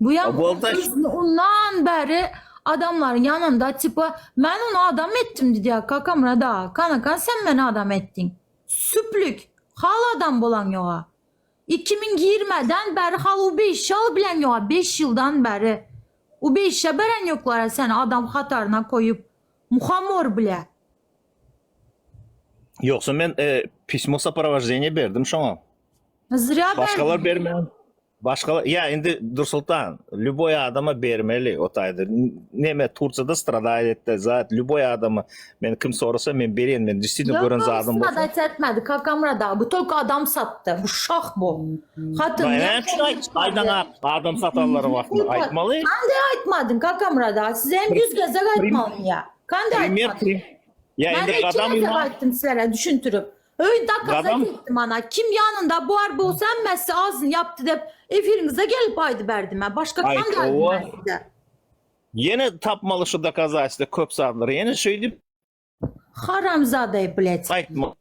Bu ýa Boldy. Ondan bäri adamlaryň ýanynda tipa men ony adam etdim diýýär kakamra da. Kanakan sen meni adam etdiň. Süplük. Hal adam bolan ýoga. 2020-den bäri hal u beş ýyl bilen ýoga 5 ýyldan bäri. U beşe beren ýoklara seni adam hataryna koýup. Muhamor bile. Ýogsa men e, pismo soprovождение berdim şoňa. Zrya Başgalar berdiň. bermän. Başgalar ýa indi Dursultan, lýuboý adama bermeli o taýda. Neme Tursiýada stradает etdi zat, lýuboý adama men kim sorasa men berýän, men действительно Ýok, gören zadym bolsa. stradать etmedi Kakamyrat aga. Bu tolko adam satdy. Bu şah bu. Hatyn Näme üçin aýt, aýdan adam satanlaryň wagtynda aýtmaly. Kande aýtmadyň Kakamyrat aga? Size hem 100 gezek aýtmalym ýa. Kande Primer, aýtmadyň? Ýa Men indi iki gadam gezek iman aýtdym sizlere düşündirip. Öý dokaza Gadam- etdim ana. Kim ýanynda bar bolsa hemmesi azyn ýapdy dep efiriňize gelip aýdyberdim men. Başga Aýt, kande aýdym owa. men size. Ýene tapmaly şu dokazatelstwo köp zatlary. Ýene şeýdip Haramzada bled. aýtma.